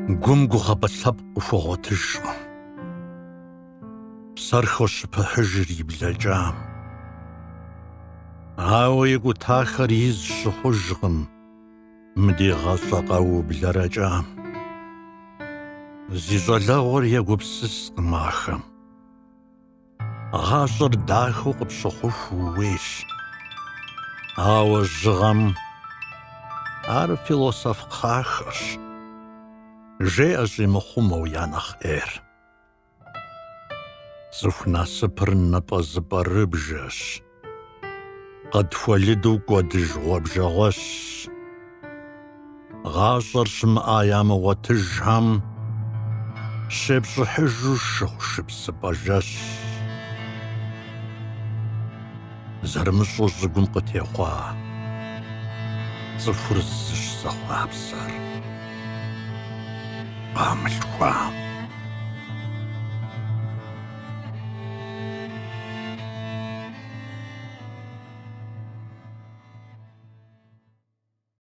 Гум гугъапӏэ лъэпкъ къыхуэгъуэтыжкъым. Псэр хощыпыхьыжыр и блэкӏам. Ауэ икӏутахэр из щыхъужкъым мы ди гъащӏэ къэублэрэкӏам. Зи щӏалэгъуэр егупсыскъым ахэм. Гъащӏэр дахэу къыпщыхъуху ууейщ. Ауэ жьыгъэм ар философ кхъахэщ, жеӏэ щӏимыхъумэу я нэхъ ӏейр. Цӏыху насыпыр напӏэзыпӏэрыбжэщ, къытхуэлыду кӏуэдыж гъуэбжэгъуэщ. Гъащӏэр щымыӏа ямыгъуэтыжхэм щепщӏыхьыжу шыгъу шыпсыпӏэ жэщ. Зэрымыщӏэу щӏыгум къытехъуа цӏыхур зыщ зэхъуапсэр къамылъхуам.